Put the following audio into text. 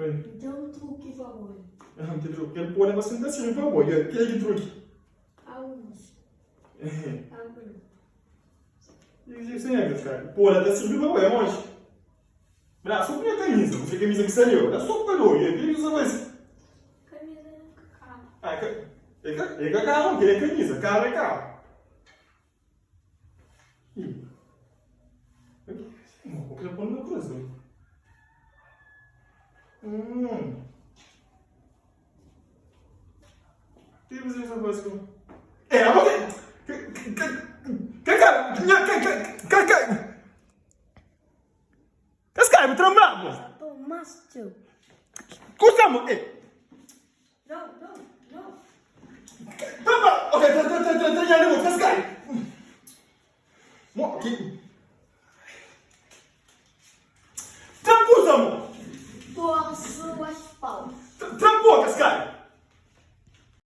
Oi. N ten un truki pa bo. Ah, ki truki? Kel pó la pa senta sirbi pa bo. Kel ki truki? Alguns. Alguns. Pó la ta sirbi pa bo, é oji. Bra, só punha camisa, você camisa que saiu, é só pa doi, é que você vai. Camisa nunca caro. Ah, é, é, é, é caro, que é camisa, caro é caro. Ih. Vou querer pôr no meu coração. Hum. Que você está fazendo? É, a você. Que que que que que que Kas kai, bu tran brabo. Sa to mas txeu. Kusa mo, eh. Não, não, não. Tran Ok, tra tra tra tra tra nha mo, kas kai. Mo, ki. Tran kusa mo. Torce as paus.